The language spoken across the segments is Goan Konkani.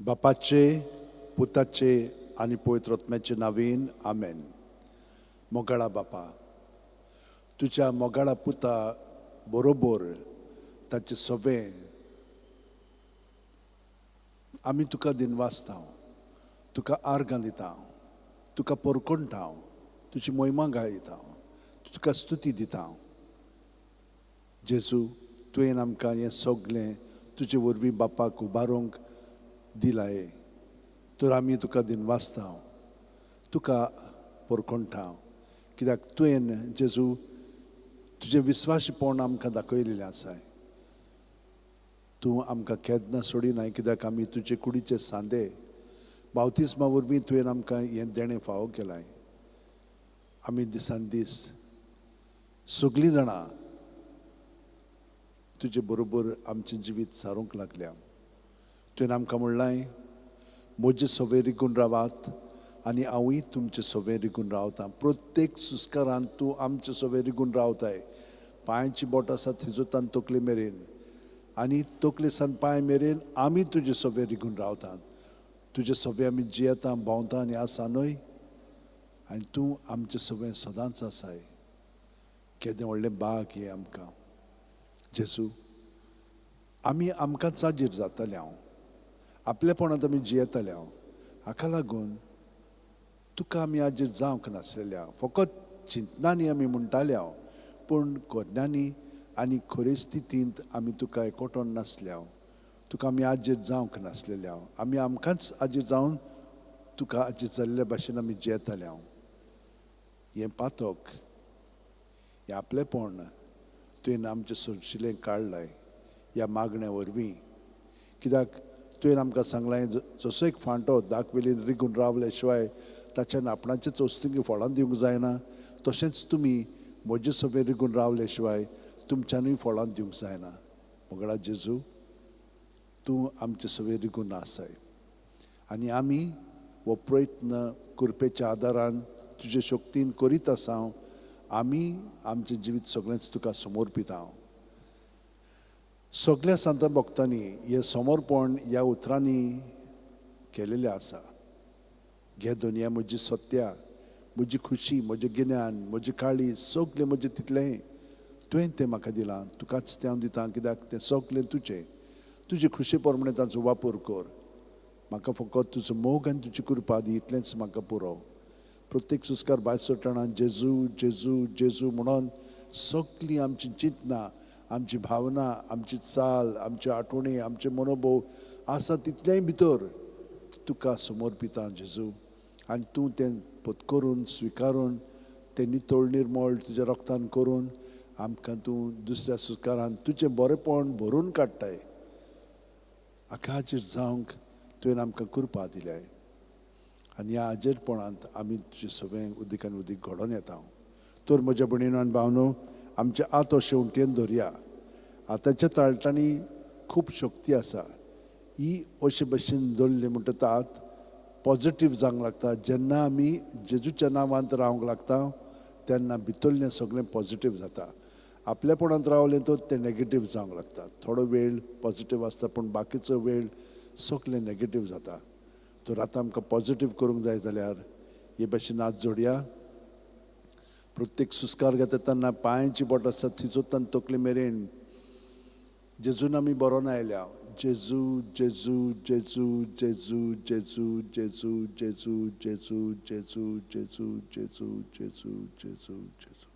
बापाचे, पुताचे आनी पवित्र आत्म्याचे नांवेन, आमेन. मोगाळा बापा, तुज्या मोगाळा पुता बरोबर ताचे सवे आमी तुका दिनवासता, तुका आर्गां दिता, तुका पोरकोणटा, तुजी मोहिमा गायता, तुका स्तुती दिता. जेजू, तुवें आमकां हें सगळें तुजे वरवीं बापाक उबारूंक दिलाय, तर आमी तुका दिनवासता, तुका पोरकोणटा, कित्याक तुवें जेजू तुजें विस्वासपण आमकां दाखयलेलें आसाय. तूं आमकां केन्ना सोडिनाय, कित्याक आमी तुजे कुडीचे सांदे. बावतिस्मा वरवीं तुवें आमकां हें देणें फावो केलां. आमी दिसान दीस सगळीं जाणां तुजे बरोबर आमचें जिवीत सारूंक लागल्या. तुवें आमकां म्हणलां, म्हजे सवे रिगून रावात आनी हांवूय तुमचे सवे रिगून रावतां. प्रत्येक सुस्कारान तूं आमचे सवे रिगून रावताय. पांयची बोट आसा थिजोतान तकले मेरेन आनी तकले सान पांय मेरेन आमी तुजे सवे रिगून रावतात. तुजे सवे आमी जियेता, भोंवता आनी आसा न्हय, आनी तूं आमचे सवे सदांच आसाय. केदें व्हडलें बाग हें आमकां जेजू. आमी आमकां चाजीर जाताले, हांव आपलेपणांत आमी जियेताले. हांव हाका लागून तुका आमी आजीर जावंक नासलेल्या, फकत चिंतनांनी आमी म्हणटाले हांव, पूण कोज्ञांनी आनी खरे स्थितींत आमी तुका एकवटोन नासले हांव, तुका आमी आजीर जावंक नासलेले हांव. आमी आमकांच आजीर जावन तुका आजीर जाल्ले भाशेन आमी जियेताले हांव. हें पातक, हें आपलेपण तुवें आमचें सोंशिल्लें काडलाय ह्या मागण्या वरवीं, कित्याक तुवें आमकां सांगलां, जसो एक फांटो दाखवेलीन रिगून रावले शिवाय ताच्यान आपणाचे चोस्तुंगी फळां दिवंक जायना, तशेंच तुमी म्हजे सवे रिगून रावले शिवाय तुमच्यानूय फळां दिवंक जायना. मोगळा जेजू, तूं आमचे सवे रिगून आसाय आनी आमी हो प्रयत्न कृपेच्या आदारान तुजे शक्तीन करीत आसा. आमी आमचें जिवीत सगळेंच तुका समर्पिता. सगळ्या सांता भक्तांनी हें समर्पण ह्या उतरांनी केलेलें आसा. घे दुनिया म्हजी सत्या, म्हजी खुशी, म्हजें गिन्यान, म्हजी काळी, सगळें म्हजें तितलें तुवें तें म्हाका दिलां, तुकाच तें हांव दितां, कित्याक तें सगळें तुजें. तुजे खुशी प्रमाणे ताचो वापर कर. म्हाका फकत तुजो मोग आनी तुजी कृपा दी, इतलेंच म्हाका पुरो. प्रत्येक सुस्कार भायर सरतना जेजू जेजू जेजू म्हणून सगळीं आमची चिंतनां, आमची भावना, आमची चाल, आमची आठवणी, आमचे मनोभव आसा तितलेंय भितर तुका समर्पिता जेजू. आनी तूं तें पत्करून स्विकारून तें नितळ निर्मळ तुज्या रक्तान करून आमकां तूं दुसऱ्या सुस्कारान तुजें बरेपण भरून काडटाय. हाका हाजेर जावंक तुवें आमकां कृपा दिल्याय आनी ह्या आजेरपणांत आमी तुजें सगळें उदीक आनी उदीक घडोवन येता. तर म्हज्या भयणीनो आनी भावनो, आमच्या आत अशें उंटयेन धरया. आतांच्या ताळटांनी खूब शक्ती आसा. ही अशे भशेन धरली म्हणटकच आत पॉजिटीव जावंक लागता. जेन्ना आमी जेजूच्या नांवांत रावंक लागता तेन्ना भितरलें सगळें पॉजिटीव जाता. आपलेपणांत रावलें तर तें नेगेटीव जावंक लागता. थोडो वेळ पॉजिटीव आसता पूण बाकीचो वेळ सगळें नेगेटीव जाता. तर आतां आमकां पॉजिटीव करूंक जाय जाल्यार हे भशेन हात जोडया. प्रत्येक सुस्कार घेता तेन्ना पांयांची बोट आसा थिजोतान तकले मेरेन जेजून आमी बरोवन आयल्या. जेजू जेजू जेजू जेजू जेजू जेजू जेजू जेजू जेजू जेजू जेजू जेजू जेजू जेजू.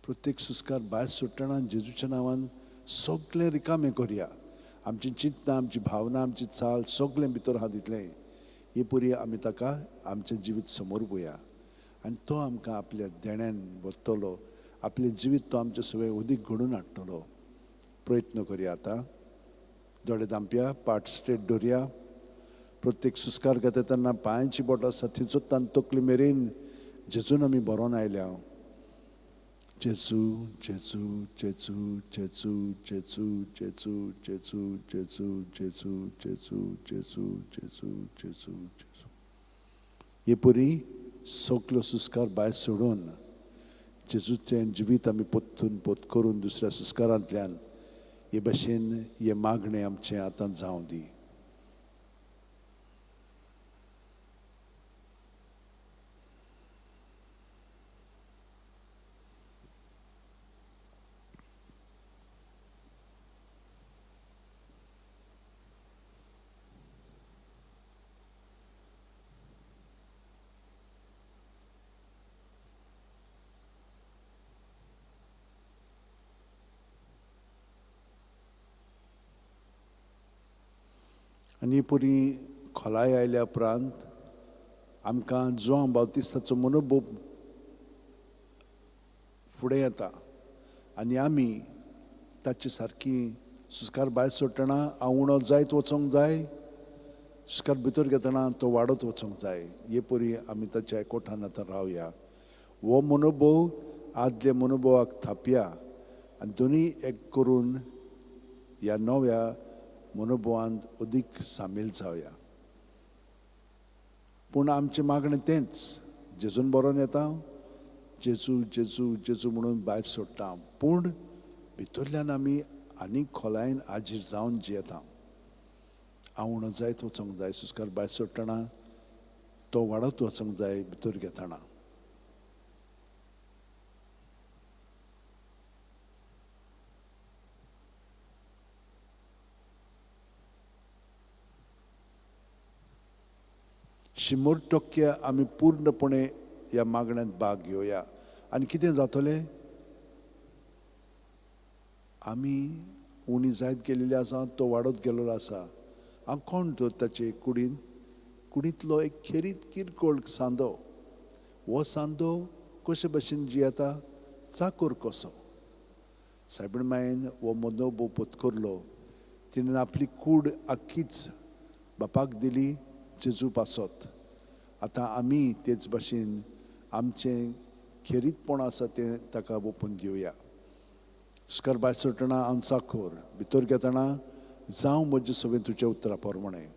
प्रत्येक सुस्कार भायर सुट्टना जेजूच्या नांवान सगळें रिकामें करया. आमची चिंतनां, आमची भावना, आमची चाल सगळें भितर आहा तितलें हे पुरी आमी ताका आमचें जिवीत समर्पुया आनी तो आमकां आपल्या देण्यान वतलो. आपलें जिवीत तो आमचें सगळें उदीक घडोवन हाडटलो. प्रयत्न करया. आतां दोळे धांपया, पाट स्ट्रेट दवरया. प्रत्येक सुस्कार घेता तेन्ना पांयांची बोट आसा थंयचोतान तकली मेरेन जेजून आमी बरोवन आयल्या. जेजू जेजू जेजू जेजू जेजू जेजू जेजू जेजू जेजू जेजू जेजू जेजू जेजू जेजू. हे परी सगलो सुस्कार भायर सोडून जेजूचें जिवीत आमी पोत्तून पोत करून दुसऱ्या सुस्कारांतल्यान हे भशेन हे मागणें आमचें आतां जावं दी. आनी पुरी खोलाय आयल्या उपरांत आमकां जुआंव बाप्तिस्ताचो मनोभोव फुडें येता आनी आमी ताचे सारकी सुस्कार भायर सोडटना हांव उणो जायत वचोंक जाय, सुस्कार भितर घेतना तो वाडत वचोंक जाय. हे परी आमी ताच्या एकवटान आतां रावया. हो मनोभोव आदल्या मनोभोवाक थापया आनी दोनूय एक करून ह्या नव्या मनोभोवांत अदीक सामील जावया. पूण आमचें मागणें तेंच, जेजून बरोवन येता, जेजू जेजू जेजू म्हणून भायर सोडटा, पूण भितरल्यान आमी आनीक खोलायेन आजीर जावन जियेता. हांव उणो जायत वचोंक जाय, सुस्कार भायर सोडटना तो वाडत वचोंक जाय भितर घेतना. 100% आमी पूर्णपणे ह्या मागण्यांत भाग घेवया. आनी कितें जातलें, आमी उणी जायत गेल्ली आसा, तो वाडत गेल्लो आसा. हांव कोण तर ताचे कुडींत, कुडींतलो एक खेरीत किरकोळ सांदो. हो सांदो कशे भशेन जियेता, चाकोर कसो. सायबीण मायेन हो मनोभोव पत्करलो. तिणें आपली कूड आख्खीच बापाक दिली जेजू पासत. आतां आमी तेच भाशेन आमचें खेरीतपण आसा तें ताका ओपून दिवया. सुस्कार भायर सोडटना हांव चाखोर, भितर घेतना जावं म्हजे सवें तुज्या उतरा प्रमाणें.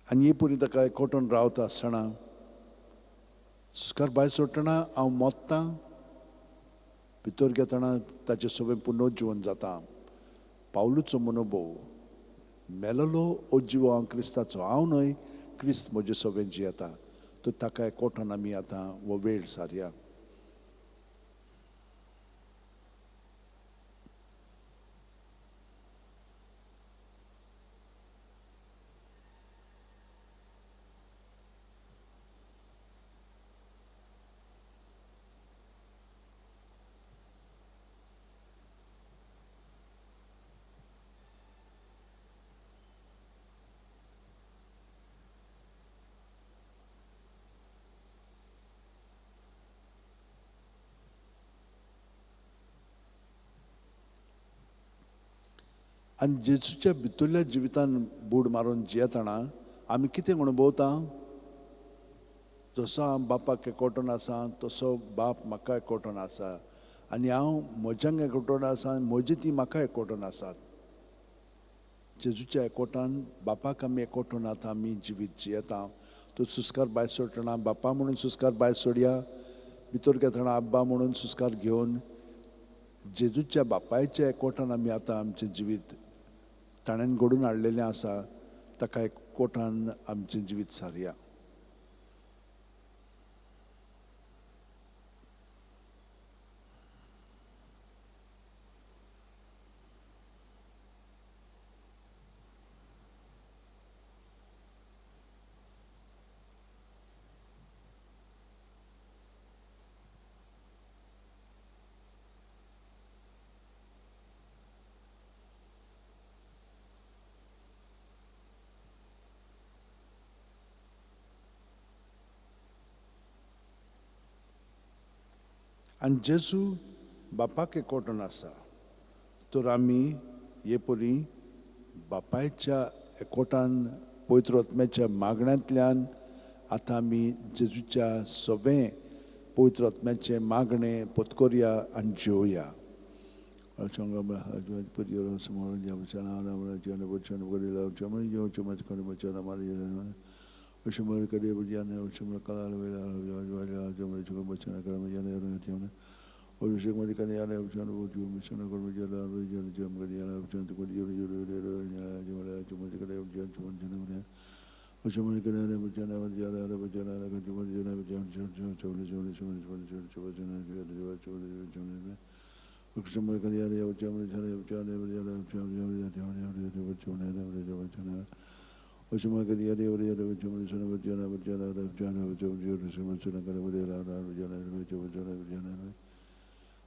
आनी हे पुरी ताका एकवटून रावता आसतना सुस्कार भायर सोडटना हांव मोत्तां, भितर घेतना ताचे सवें पुनर्जिवन जाता. पावलूचो मनोभोव, मेलोलो अजिवो हांव क्रिस्ताचो, हांव न्हय क्रिस्त म्हजे सवें जियेता. तर ताका एकवटान आमी आतां हो वेळ सारया. आनी जेजूच्या भितरल्या जिवितान बूड मारून जियेतना आमी कितें अणभवता, जसो हांव बापाक एकवटून आसा तसो बाप म्हाका एकवटून आसा, आनी हांव म्हज्यांक एकवटून आसा, म्हजी ती म्हाका एकवटून आसात. जेजूच्या एकवटान बापाक आमी एकवटून आतां आमी जिवीत जियेता. तो सुस्कार भायर सोडटना बापा म्हणून सुस्कार भायर सोडया, भितर घेतना आब्बा म्हणून सुस्कार घेवन जेजूच्या बापायच्या एकवटान आमी आतां आमचें जिवीत ताणें घडून हाडलेलें आसा, ताका एकवटान आमचें जिवीत सारया. आनी जेजू बापाक एकवटून आसा, तर आमी हे परी बापायच्या एकवटान पवित्र आत्म्याच्या मागण्यांतल्यान आतां आमी जेजूच्या सवें पवित्र आत्म्याचें मागणें पत्करया आनी जेवया.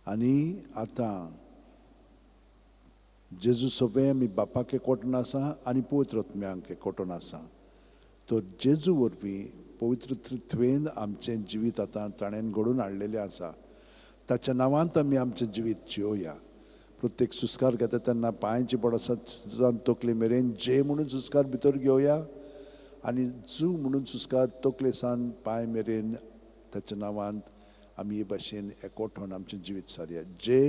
आनी आतां जेजू सोबे आमी बापाक एकवटून आसा आनी पवित्र आत्म्यांक एकवटून आसा. तर जेजू वरवीं पवित्र त्रित्वेन आमचें जिवीत आतां ताणें घडोवन हाडलेलें आसा. ताच्या नांवांत आमी आमचें जिवीत जियोया. प्रत्येक सुस्कार घेता तेन्ना पांयांची बोडां तकले मेरेन जे म्हणून सुस्कार भितर घेवया आनी जू म्हणून सुस्कार तकले सान पांय मेरेन ताच्या नांवांत आमी हे भाशेन एकवटून आमचें जिवीत सारया. जे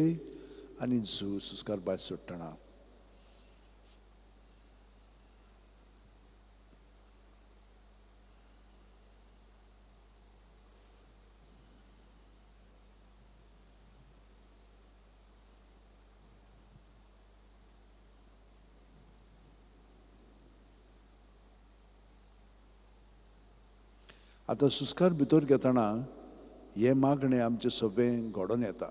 आनी जू सुस्कार भायर सोडटना. आतां सुस्कार भितर घेतना हें मागणें आमचें सगळें घडोवन येता.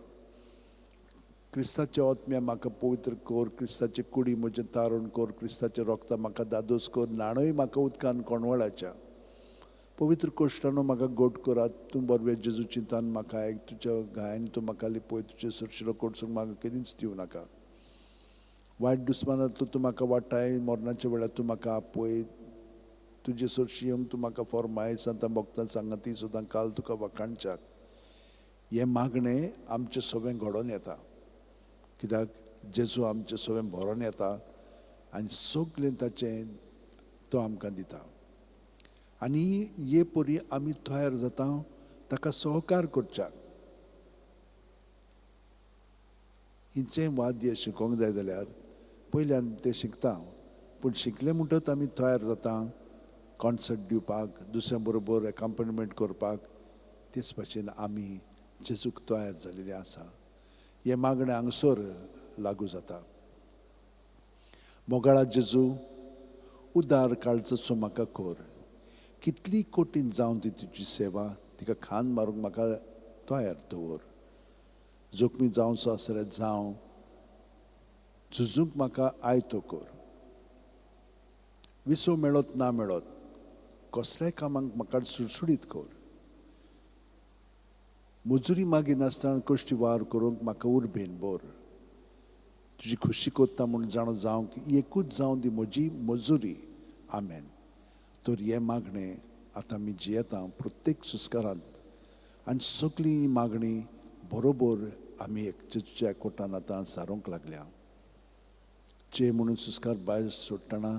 क्रिस्ताच्या आत्म्या म्हाका पवित्र कर, क्रिस्ताचे कुडी म्हजें तारण कर, क्रिस्ताचें रोगता म्हाका दादोस कर, न्हाणय म्हाका उदकान कोणवळाच्या, पवित्र कोश्टानो म्हाका गोट करात, तूं बरवे जेजू चिंतान म्हाका आयक, तुज्या घायांनी तूं म्हाका लिपय, तुजे सरशिलो कडसून म्हाका केदींच दिवं नाका. वायट दुस्मानांतलो तूं म्हाका वाटाय, मरणाच्या वेळार तूं म्हाका आपय, तुजे सरशी येवंक तूं म्हाका फॉर्माय, सांतां भक्तां सांगाती सुद्दां काल तुका वाखाणच्याक. हें मागणें आमचें सगळें घडोवन येता. कित्याक जेजू आमचें सगळें भरोन येता आनी सगळें ताचें तो आमकां दिता. आनी हे परी आमी तयार जाता ताका सहकार करच्याक. हिचें वाद्य शिकोवंक जाय जाल्यार पयल्यान तें शिकता, पूण शिकलें म्हणटच आमी तयार जाता कॉन्सर्ट दिवपाक, दुसऱ्यां बरोबर एकाम्पनिमेंट करपाक. तेच भाशेन आमी जेजूक तयार जाल्लें आसा. हें मागणें हांगसर लागू जाता. मोगाळा जेजू, उदार काळजाचो म्हाका कर, कितली कठीण जावन ती तुजी सेवा, तिका खान मारूंक म्हाका तयार दवर. जोखमी जावचो आसल्यार जावं, झुजूंक म्हाका आयतो कर. विसव मेळत ना मेळत कसल्याय कामाक म्हाका सुडसुडीत कर. मजुरी मागिनासतना कश्टी वावर करूंक म्हाका उर्बेन भर. तुजी खुशी करता म्हूण जाणो जावंक एकूच जावं दी म्हजी मजुरी. आमेन. तर हें मागणें आतां आमी जियेता प्रत्येक सुस्कारांत आनी सगळीं मागणी बरोबर आमी एक जेजूच्या एकवटान आतां सारूंक लागल्या. जे म्हणून सुस्कार भायर सोडटना,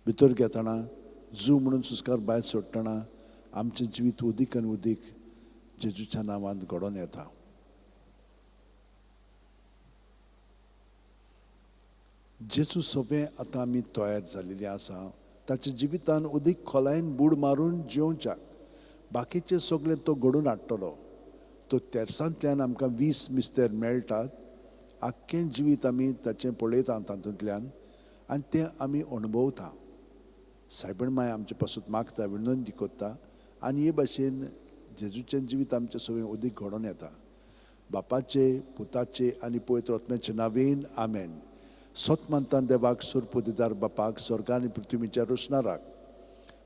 भितर घेतना, जू म्हणून सुस्कार भायर सोडटना आमचें जिवीत उदीक आनी उदीक जेजूच्या नांवान घडोवन येता. जेजू सगळें आतां आमी तयार जाल्लेली आसा ताच्या जिवितान उदीक खोलायेन बूड मारून जियोवच्याक. बाकीचें सगळें तो घडोवन हाडटलो. तो तेर्सांतल्यान आमकां 20 मिस्तेर मेळटात. आख्खें जिवीत आमी ताचें पळयता तातूंतल्यान आनी तें आमी अणभवता. सायबण माय आमचे पासून मागता, विनंती करता आनी हे भाशेन जेजूचें जिवीत आमचें सगळें उदीक घडोवन येता. बापाचे, पुताचे आनी पवित्र आत्म्याचे नांवेन आमेन. सत मानता देवाक, सुरपुदीदार बापाक, स्वर्गा आनी पृथ्वीच्या रोशनाराक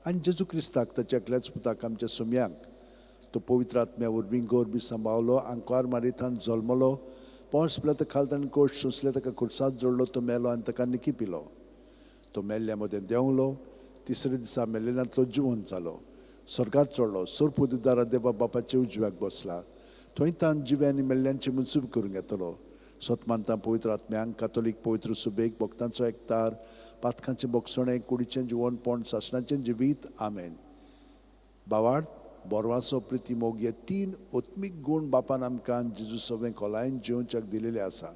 आनी जेजू क्रिस्ताक ताच्या एकल्याच पुताक आमच्या सोम्याक, तो पवित्र आत्म्या वरवीं गोरबी सांबावलो, आंकवार मारिथान जल्मलो, पावस पिलो ताका खाल ताणें कोश सोंसले, ताका खुर्सांत जोडलो, तो मेलो आनी ताका निकी पिलो. तो मेल्ल्या मदें देंवलो, तिसऱ्या दिसा मेल्लेल्यांतलो जिवंत जालो, स्वर्गात चडलो, सुरपुदीदारा देवा बापाच्या उजव्याक बसला, थंय तान जिव्या आनी मेल्ल्यांची मनसूब करूंक येतलो. सत मानता पवित्र आत्म्यांक, कातोलीक पवित्र सुबेक, भक्तांचो एकतार, पातकांचें बोगसणें, कुडीचें जिवनपण, सासणाचें जिवीत. आमेन. बावार्थ, बोरवासो, प्रिती, मोग हे 3 आत्मीक गूण बापान आमकां जेजू सगळें खोलायेन जियोवच्याक दिलेलें आसा.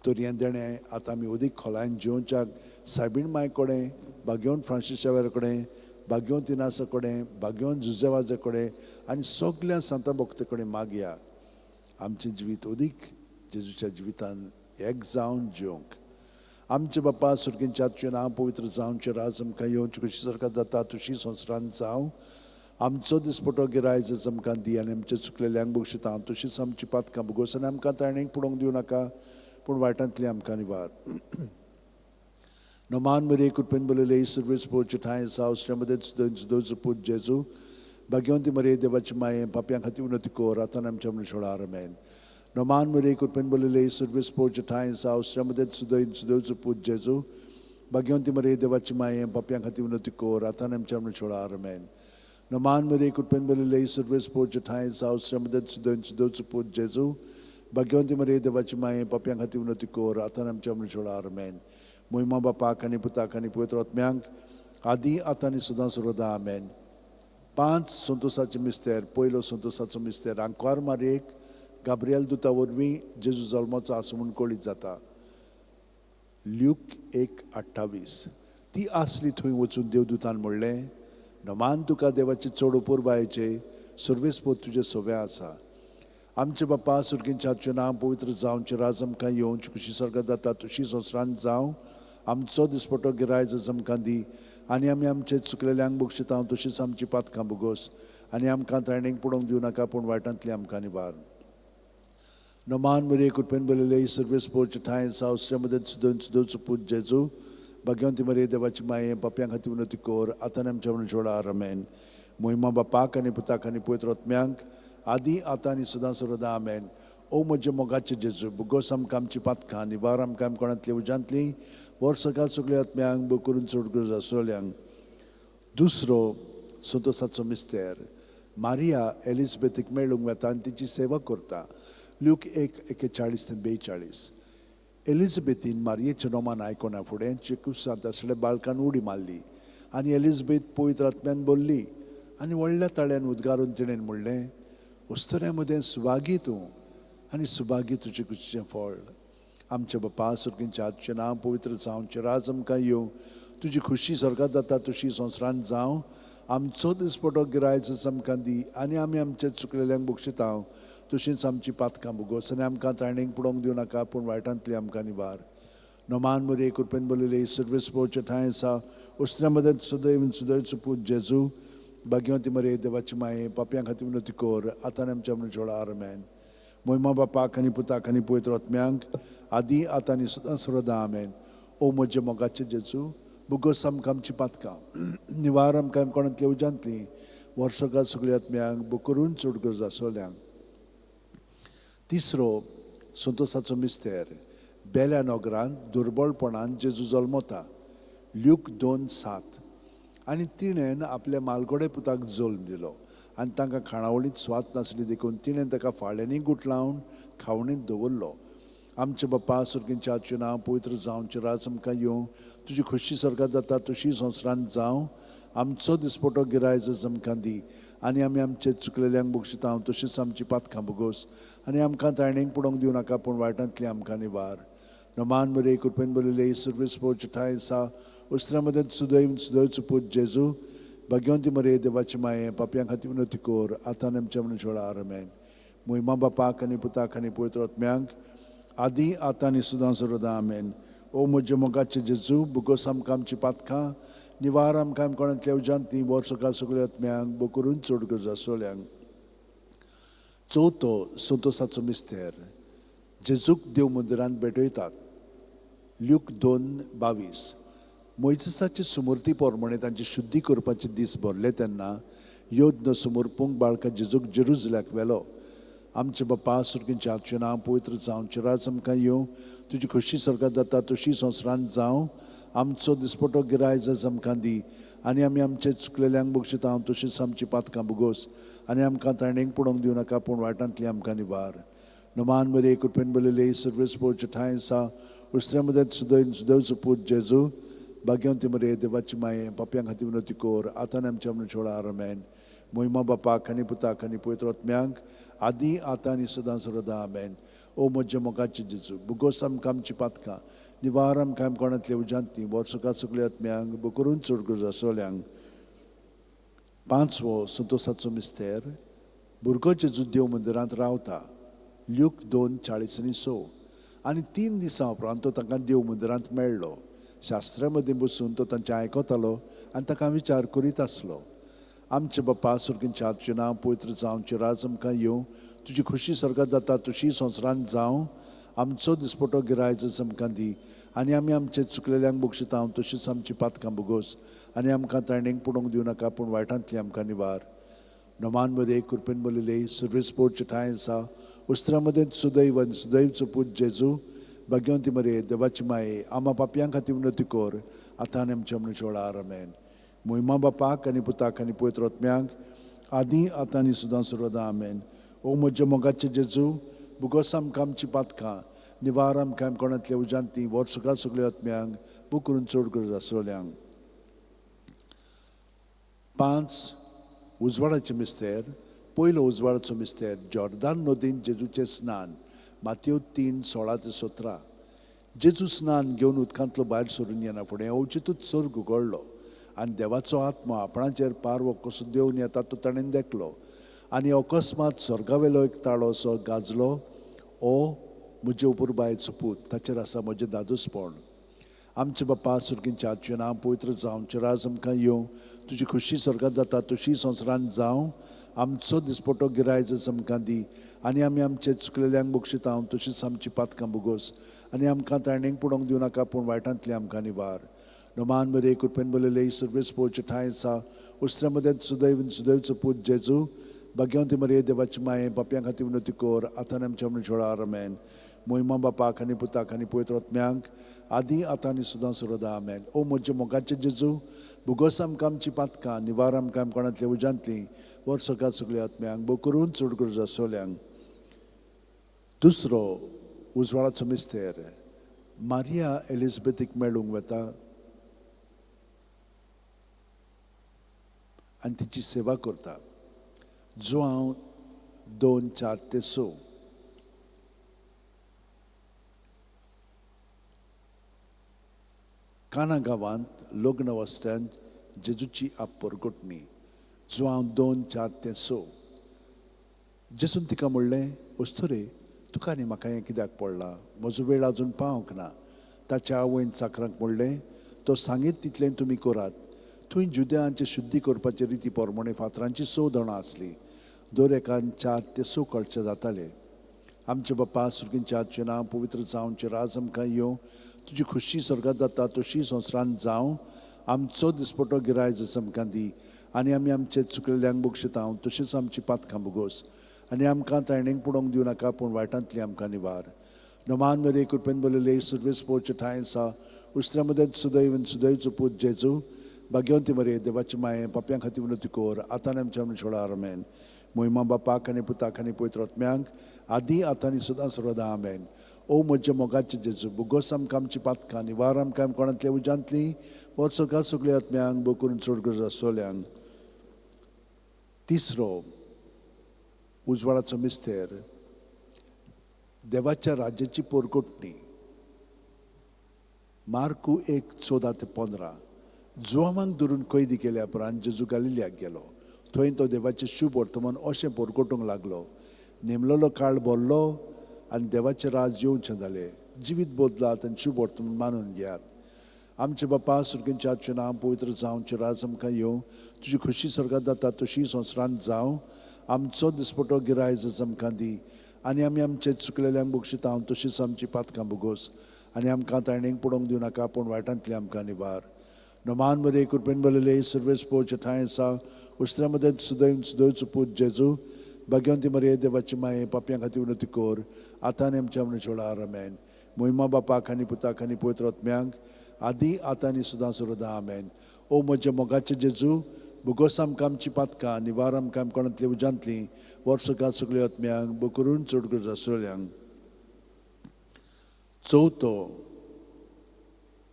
तर हें देणें आतां आमी अदीक खोलायेन जियोवच्याक सायबीण माय कडेन, बागेवन फ्रांसीस शावेरा कडेन, बागेवन तिनासा कडेन, बागेवन जुजेवाजा कडेन आनी सगल्या सांता भक्ता कडेन मागया आमचें जिवीत अदीक जेजूच्या जिवितान एक जावन जिवंक. आमचे बापा सुर्गींच्या तुजें नांव पवित्र जावचें, राज आमकां येवचें, कशी सरकार जाता तुशी संवसारांत जावं. आमचो दिसपटो गिरायज आमकां दी आनी आमचे चुकलेल्यांक बक्षिता तशीच आमची पातकां भोगोस आनी आमकां ताणेक पडोवंक दिवं नाका, पूण वायटांतली आमकां निवार. नमान मरिये कृपेन भरलेले, सर्वेस्पोरचे ठांय आसा, श्रीमदेत सुदैव पूत जेजू, भाग्यवंती मरिये देवाची माये, पापयां खातीर विनंती कर आतां आमच्या मृत्यूवेळार. आमेन. नमान मरिये कृपेन भरलेले, सर्वेस्पोरचे ठांय आसा, श्रीमदेत सुदैव पूत जेजू, भाग्यवंती मरिये देवाची माये, पापयां खातीर विनंती कर आतां आमच्या मृत्यूवेळार. आमेन. नमान मरिये कृपेन भरलेले, सर्वेस्पोरचे ठांय आसा, श्रीमदेत सुदैव पूत जेजू, भाग्यवंती मरिये देवाची माये, पापयां खातीर विनंती कर आतां आमच्या मृत्यूवेळार. आमेन. मोहिमा बापाक आनी पुताक आनी पवित्र आत्म्यांक, आदी आतां आनी सदां सर्वदा. आमेन. 5 संतोसाचे मिस्तेर. पयलो संतोसाचो मिस्तेर, आंकवार मारयेक गाब्रियल दुता वरवीं जेजू जल्माचो आसा म्हूण कळीत जाता. ल्यूक 1:28. ती आसली थंय वचून देवदूतान म्हणलें, नमान तुका देवाचे चड अपुरबायेचे, सर्वेस्पोर तुजे सव्या आसा. आमचे बापा सुर्गींच्या तुजें नांव पवित्र जावचें, राज आमकां येवचें, खुशी स्वर्गांत जाता तशी संवसारांत जावं. आमचो दिसपटो गिरायज आमकां दी आनी आमी आमचे चुकलेल्यांक बक्षिता तशीच आमची पातकां भोगोस आनी आमकां ताणेक पडोवंक दिवं नाका, पूण वायटांतली आमकां निवार. नमान मरिये कृपेन भरलेले, सर्वेस्पोरचे ठांय आसा, श्रीमदेत सुदैव पूत जेजू, भाग्यवंती मरिये देवाची माये, पापयां खातीर विनंती कर आतां आमच्या मृत्यूवेळार. आमेन. मोहिमा बापाक आनी पुताक आनी पवित्र आत्म्यांक, आदी आतां आनी सदां सर्वदा. आमेन. ओ म्हजे मोगाचे जेजू, भोगोस आमकां आमची पातकां, निवार आमकां कोणांतली उज्यांतली, वर्सकाळ सगळ्या आत्म्यांक बो करून चड गरज आसलेल्यांक. दुसरो संतोसाचो मिस्तेर, मारिया एलिजबेथीक मेळूंक वता आनी तिची सेवा करता. ल्यूक 1:41 ते 42. एलिजबेथीन मारियेचें नोमान आयकना फुडें चिकुसांत आसलेल्या बाळकान उडी मारली आनी एलिजबेथ पवित्र आत्म्यान भरली आनी व्हडल्या ताळ्यान उद्गारून तिणें म्हणलें, उस्तऱ्या मदें सुभागी तूं आनी सुभागी तुजें कुशीचें फळ. आमच्या बापा सुर्गींच्या तुजें नांव पवित्र जावचें, राज आमकां येवं, तुजी खुशी स्वर्गांत जाता तशी संवसारांत जावं. आमचो दिसपटो गिरायच आमकां दी आनी आमी आमचे चुकलेल्यांक बक्षिता तशींच आमची पातकां भोगोस आनी आमकां ताणेक पडोवंक दिवं नाका, पूण वायटांतली आमकां निवार. नमान मरिये कृपेन भरलेले, सर्वेस्पोरचे ठांय आसा, उस्तऱ्या मदें सदैव सुदैवचो पूत जेजू, भाग्यवंती मरिये देवाची माये, पापयां खातीर विनंती कर आतां आमच्या मृत्यूवेळार. आमेन. मोहिमा बापाक आनी पुताक आनी पवित्र आत्म्यांक, आदी आतां आनी सदां सर्वदा. आमेन. ओ म्हजे मोगाचे जेजू, भोगोस आमकां आमची पातकां, निवार आमकां कोणांतली उज्यांतली, वर्सकाळ सगळ्या आत्म्यांक बो करून चड गरज आसलेल्यांक. तिसरो संतोसाचो मिस्तेर, बेल्या नगरांत दुर्बळपणान जेजू जल्मता. ल्यूक 2:7. आनी तिणें आपल्या मालगोडे पुताक जल्म दिलो आनी तांकां खाणावळींत स्वाद नासली देखून तिणें ताका फाळ्यांनी गुठलावन खावणींत दवरलो. आमचे बापा सुर्गींच्या तुजें नांव पवित्र जावचें, राज आमकां येवं, तुजी खुशी स्वर्गांत जाता तशी संवसारांत जावं. आमचो दिसपटो गिरायज आमकां दी आनी आमी आमचे चुकलेल्यांक बक्षिता तशीच आमची पातकां भोगोस आनी आमकां ताणेक पडोवंक दिवं नाका, पूण वायटांतली आमकां निवार. नमान मरिये कृपेन भरलेले, सर्वेस्पोरचे ठांय आसा, उस्तऱ्या मदें सुदैव सुदैवचो पूत जेजू, भाग्यवंती मरिये देवाची माये, पापयां खातीर विनंती कर आतां आमच्या मृत्यूवेळार. आमेन. मोहिमा बापाक आनी पुताक आनी पवित्र आत्म्यांक, आदी आतां आनी सदां सर्वदा. आमेन. ओ म्हजे मोगाचे जेजू, भोगोस आमकां आमची पातकां, निवार आमकां कोणांतल्या उज्यांतली, वर्सकाळ सगळ्या आत्म्यांक बो करून चड गरज आसलेल्यांक. चवथो संतोसाचो मिस्तेर, जेजूक देव मंदिरांत भेटयतात. ल्यूक 2:22. मोयजेसाचे सुमूर्ती प्रमाणे तांची शुद्धी करपाचे दीस भरले तेन्ना यज्ञ समर्पूंक बाळका जेजूक जेरुजल्याक व्हेलो. आमचे बापा सुर्गींच्या तुजें नांव पवित्र जावचें, राज आमकां येवं, तुजी खुशी स्वर्गांत जाता तशी संवसारांत जावं. आमचो दिसपटो गिरायज आमकां दी आनी आमी आमचे चुकलेल्यांक बक्षिता तशीच आमची पातकां भोगोस आनी आमकां ताणेक पडोवंक दिवं नाका, पूण वायटांतली आमकां निवार. नमान मरिये कृपेन भरलेले, सर्वेस्पोरचे ठांय आसा, उस्तऱ्या मदें सुदैव सुदैवचो पूत जेजू, भाग्यवंती मरिये देवाची माये, पापयां खातीर विनंती कर आतां आमच्या मृत्यूवेळार. आमेन. मोहिमा बापाक आनी पुताक आनी पवित्र आत्म्यांक, आदी आतां आनी सदां सर्वदा. आमेन. ओ म्हज्या मोगाचे जेजू, भोगोस आमकां आमची पातकां, निवार आमकां कोणांतल्या उज्यांतली, वर्सकाळ सगळ्या आत्म्यांक बो करून चड गरज आसलेल्यांक. पांचवो संतोसाचो मिस्तेर, भुरगो जेजू देव मंदिरांत रावता. ल्यूक 2:40 आणि 6. आनी 3 दिसां उपरांत तो तांकां देव मंदिरांत मेळ्ळो. शास्त्रा मदीं बसून तो तांचें आयकतालो आनी ताका विचार करीत आसलो. आमचे बापा सर्गींच्या, तुजें नांव पवित्र जावं, तुजें राज आमकां येवं, तुजी खुशी स्वर्गात जाता तशी संवसारांत जावं. आमचो दिसपटो गिरायच आमकां दी आनी आमी आमचे चुकलेल्यांक बक्षिता तशीच आमची पातकां भोगोस आनी आमकां ताणेंक पडोवंक दिवं नाका, पूण वायटांतली आमकां निवार. नमान मरे कृपेन बोलिले, सर्वेस्पोर्टचे ठांय आसा, उस्त्रा मदें सुदैव आनी सुदैवचो पूत जेजू, भाग्यवंती मरे देवाची माये, आमा पापयां खातीर विनवती कर आतां आनी आमच्या मरणाच्या वेळार. आमेन. मोहिमा बापाक आनी पुताक आनी पवित्र आत्म्याक, आदी आतां आनी सदां सर्वदा. आमेन. ओ म्हज्या मोगाचे जेजू, भुगोस आमकां आमची पातकां, निवार आमकां कोणांतल्या उज्यांतली, व्हर सगळ्या सगळ्या आत्म्यांक, बू करून चड गरज आसलेल्यांक. 5 उजवाडाचे मिस्तेर. पयलो उजवाडाचो मिस्तेर, जॉर्दान नदीन जेजूचें स्नान, मातयो 3:16-17. जेजू स्नान घेवन उदकांतलो भायर सरून येना फुडें अवचितूच स्वर्ग उगडलो आनी देवाचो आत्मो आपणाचेर पारवो कसो देंवन येता तो ताणें देखलो. आनी अकस्मात स्वर्गावेलो एक ताळो असो गाजलो, ओ म्हजे अपुरबायेचो पूत, ताचेर आसा म्हजें दादोसपण. आमचे बापा सर्गींच्या, तुजें नांव पवित्र जावं, तुजें राज आमकां येवं, तुजी खुशी स्वर्गात जाता तशी संवसारांत जावं. आमचो दिसपटो गिरायच आमकां दी आनी आमी आमचे चुकलेल्यांक बक्षिता तशीच आमची पातकां भोगोस आनी आमकां ताणेंक पडोवंक दिवं नाका, पूण वायटांतली आमकां निवार. नमान मरे कृपेन बोलिले, सर्वेस्पोर्टचे ठांय आसा, उस्त्रा मदें सुदैव सुदैवचो पूत जेजू, भाग्यवंती मरे देवाची माये, पापयां खातीर विनवती कर आतां आनी आमच्या मरणाच्या वेळार. आमेन. मोहिमा बापाक आनी पुताक आनी पवित्र आत्म्याक, आदी आतां आनी सदां सर्वदा. आमेन. ओ म्हज्या मोगाचे जेजू, भोगोस आमकां आमची पातकां, निवार आमकां कोणांतल्या उज्यांतली, व्हर सगळ्या सगळ्या आत्म्यांक, बो करून चड गरज आसलेल्यांक. दुसरो उजवाडाचो मिस्तेर, मारिया एलिझाबेथीक मेळूंक वता आनी तिची सेवा करता. जुआंव 2:4-6. काना गांवांत लग्न वस्त्यांत जेजूची आपपरगटणी, जुआंव 2:4-6. जेजून तिका म्हणलें, अस्तुरे, तुका आनी म्हाका हें कित्याक पडलां? म्हजो वेळ अजून पावंक ना. ताच्या आवयन चाकरांक म्हणलें, तो सांगीत तितलें तुमी करात. थंय जुद्यांचे शुद्धी करपाचे रिती प्रमाणे फातरांची 6 दणां आसली, दर एकान 4 ते 6 कळचे जाताले. आमचे बापा सर्गींच्या, तुजें नांव पवित्र जावं, तुजें राज आमकां येवं, तुजी खुशी स्वर्गात जाता तशी संवसारांत जावं. आमचो दिसपटो गिरायच आमकां दी आनी आमी आमचे चुकलेल्यांक बक्षिता तशीच आमची पातकां भोगोस आनी आमकां ताणेंक पडोवंक दिवं नाका, पूण वायटांतली आमकां निवार. नमान मरे कृपेन बोलिले, सर्वेस्पोर्टचे ठांय आसा, उस्त्रा मदें सुदैव सुदैवचो पूत जेजू, भाग्यवंती मरे देवाची माये, पापयां खातीर विनवती कर आतां आनी आमच्या मरणाच्या वेळार. आमेन. मोहिमा बापाक आनी पुताक आनी पवित्र आत्म्याक, आदी आतां आनी सदां सर्वदा. आमेन. ओ म्हज्या मोगाचे जेजू, भोगोस आमकां आमची पातकां, निवार आमकां कोणांतल्या उज्यांतली, व्हर सगळ्या सगळ्या आत्म्यांक, बो करून चड गरज आसलेल्यांक. तिसरो उजवाडाचो मिस्तेर, देवाच्या राज्याची पोरकोटणी, मार्कू 1:14-15. जुआवांक धरून कैदी केल्या उपरांत जेजू गालिलियाक गेलो. थंय तो देवाचें शुभ वर्तमान अशें पोरकोटूंक लागलो, नेमलेलो काळ भरलो आनी देवाचें राज येवचें जालें. जिवीत बदलात आनी शुभ वर्तमान मानून घेयात. आमचे बापा सर्गींच्या, तुजें नांव पवित्र जावं, तुजें राज आमकां येवं, तुजी खुशी स्वर्गात जाता तशी संवसारांत जावं. आमचो दिसपटो गिरायच आमकां दी आनी आमी आमचे चुकलेल्यांक बक्षिता तशीच आमची पातकां भोगोस आनी आमकां ताणेंक पडोवंक दिवं नाका, पूण वायटांतली आमकां निवार. नमान मरे कृपेन बोलिले, सर्वेस्पोर्टचे ठांय आसा, उस्त्रा मदें सुदैव सुदैवचो पूत जेजू, भाग्यवंती मरे देवाची माये, पापयां खातीर विनवती कर आतां आनी आमच्या मरणाच्या वेळार. आमेन. मोहिमा बापाक आनी पुताक आनी पवित्र आत्म्याक, आदी आतां आनी सदां सर्वदा. आमेन. ओ म्हज्या मोगाचे जेजू, भोगोस आमकां आमची पातकां, निवार आमकां कोणांतली उज्यांतली, व्हर सगळ्या सगळ्या आत्म्यांक, बो करून चड गरज आसलेल्यांक. चवथो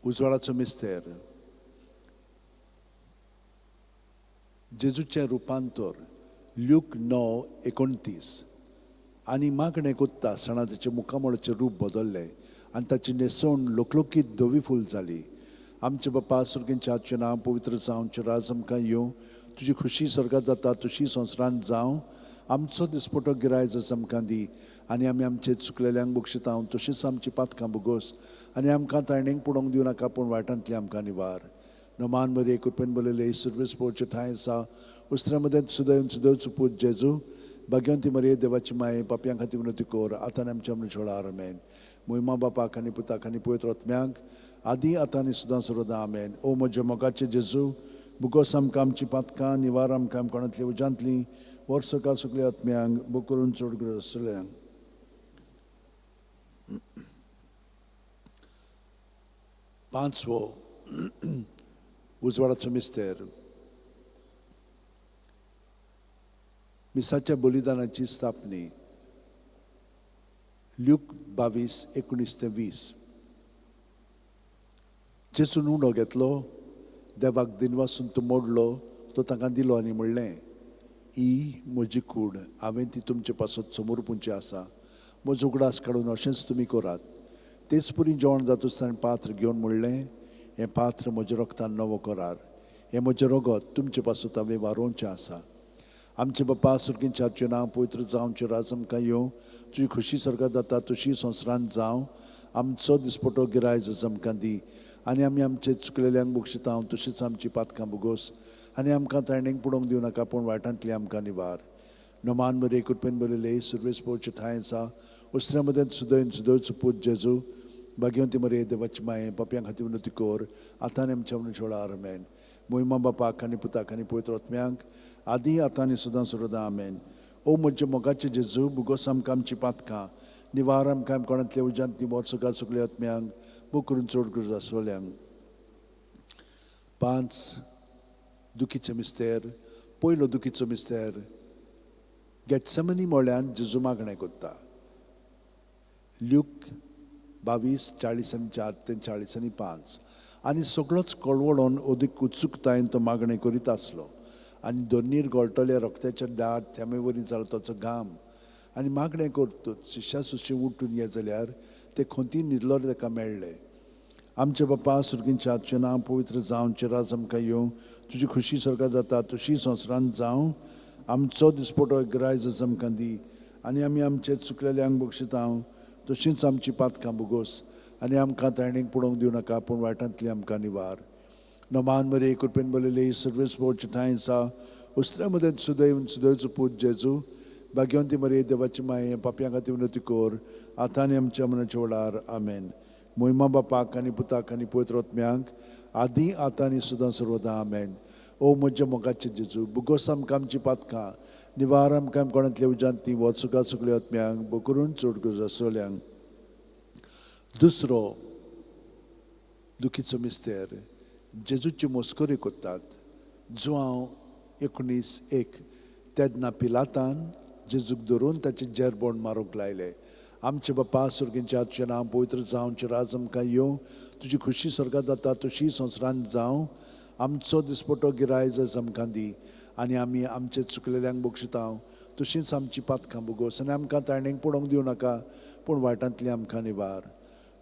उजवाडाचो मिस्तेर, जेजूचें रुपांतर, ल्यूक 9:29. आनी मागणें कोत्ता आसतना ताचें मुखामळाचें रूप बदल्लें आनी ताची न्हेसवण लोकलोकीत धवी फूल जाली. आमचे बापा सर्गींच्या, तुजें नांव पवित्र जावं, तुजें राज आमकां येवं, तुजी खुशी स्वर्गात जाता तशी संवसारांत जावं. आमचो दिसपटो गिरायच आमकां दी आनी आमी आमचे चुकलेल्यांक बक्षिता तशीच आमची पातकां भोगोस आनी आमकां ताणेंक पडोवंक दिवं नाका, पूण वायटांतली आमकां निवार. नमान मरे कृपेन बोलिले, सर्वेस्पोर्टचे ठांय आसा, उस्त्र्या मदें सुदैव सुदैवचो पूत जेजू, भाग्यवंती मरिये देवाची माये, पापयां खातीर विनवती कर, आतां आनी आमच्या मरणाच्या वेळार. आमेन. मोहिमा बापाक आनी पुताक आनी पवित्र आत्म्याक, आदी आतां आनी सदां सर्वदां. आमेन. ओ म्हज्या मोगाचे जेजू, बुगोस आमकां आमची पातकां, निवार आमकां कोणांतली उज्यांतली, वर्स सकाळ सगल्या आत्म्यांक, बोक करून चड गरज आसतल्यांक. पांचवो उजवाडाचो मिस्तेर, मिसाच्या बलिदानाची स्थापनी. ल्यूक 22 19 ते 20. जेजून उंडो घेतलो, देवाक दिनवासून तो मोडलो, तो तांकां दिलो आनी म्हणलें, ही म्हजी कूड, हांवें ती तुमचे पासत समर्पूंची आसा, म्हजो उगडास काडून अशेंच तुमी करात. तेच परी जेवण जातूच ताणें पात्र घेवन म्हणलें, हें पात्र म्हज्या रगतान नवो करार, हें म्हजें रगत तुमचे पासत हांवें वारोवचें आसा. आमचे बापा सुर्गींच्या तुजें नांव पवित्र जावं, तुजें राज आमकां येवं, तुजी खुशी स्वर्गात जाता तशी संवसारांत जावं. आमचो दिसपटो गिरायज आमकां दी, आनी आमी आमचे चुकलेल्यांक बक्षिता तशीच आमची पातकां भोगोस, आनी आमकां ताणेंक पडोवंक दिवं नाका, पूण वायटांतली आमकां निवार. नमान बरे कृपेन बरयले सुरवेस पोवचे ठांय आसा, उस्त्र्या मदें सुदैव सुदैवचो पूत जेजू, भाग्यवंती मरिये देवाची माये, पापयां खातीर विनवती कर, आतां आनी आमच्या मरणाच्या वेळार. आमेन. मोहिमा बापाक आनी पुताक आनी पवित्र आत्म्याक, आदी आतां आनी सदां सर्वदां. आमेन. ओ म्हज्या मोगाचे जेजू, बुगोस आमकां आमची पातकां, निवार आमकां कोणांतल्या उज्यांत निवळ सगळ्या सगल्या आत्म्यांक, बोक करून चड गरज आसतल्यांक. 5 दुखीचो मिस्तेर. पयलो दुखीचो मिस्तेर, गेत्सेमनी मोळ्यान जेजू मागणें करता. ल्यूक 22 40 आनी 4 ते 40 आनी 5. आनी सगळोच कळवळोन अदीक उत्सुकतायेन तो मागणें करीत आसलो, आनी दोनीर गळटले रक्ताच्या दाट थेंबे वरी जालो ताचो घाम. आनी मागणें करतूच शिश्या सुशी उठून ये जाल्यार ते खोंतीन न्हिदलो ताका मेळ्ळे. आमचे बापा सुर्गींच्या तुजें नांव पवित्र जावं, तुजें राज आमकां येवं, तुजी खुशी स्वर्गात जाता तशी संवसारांत जावं. आमचो दिसपटो गिरायज आमकां दी, आनी आमी आमचे चुकलेल्यांक बक्षिता तशींच आमची पातकां भोगोस, आनी आमकां ताणेंक पडोवंक दिवं नाका, पूण वायटांतली आमकां निवार. नमान मरिये कृपेन बरयले सर्वेस पोवचे ठांय आसा, उस्त्र्या मदें सुदैव सुदैवचो पूत जेजू, भाग्यवंती मरिये देवाची माये, पापयां खातीर विनवती कर, आतां आनी आमच्या मरणाच्या वेळार. आमेन. मोहिमा बापाक आनी पुताक आनी पवित्र आत्म्याक, आदी आतां आनी सदां सर्वदां. आमेन. ओ म्हज्या मोगाचे जेजू, बुगोस आमकां आमची पातकां, निवार आमकां कोणांतल्या उज्यांत ती वच सगळ्या सगल्या आत्म्यांक, बोक करून चड गरज आसतल्यांक. दुसरो दुखीचो मिस्तेर, जेजूची मस्करी करतात. जुआंव 19:1. तेन्ना पिलातान जेजूक धरून ताचे जेरबोण मारूंक लायले. आमचे बापा सुर्गींच्या तुजें नांव पवित्र जावं, तुजें राज आमकां येवं, तुजी खुशी स्वर्गात जाता तशी संवसारांत जावं. आमचो दिसपटो गिरायज आमकां दी, आनी आमी आमचे चुकलेल्यांक बक्षिता तशींच आमची पातकां भोगोस, आनी आमकां ताणेंक पडोवंक दिवं नाका, पूण वायटांतली आमकां निवार.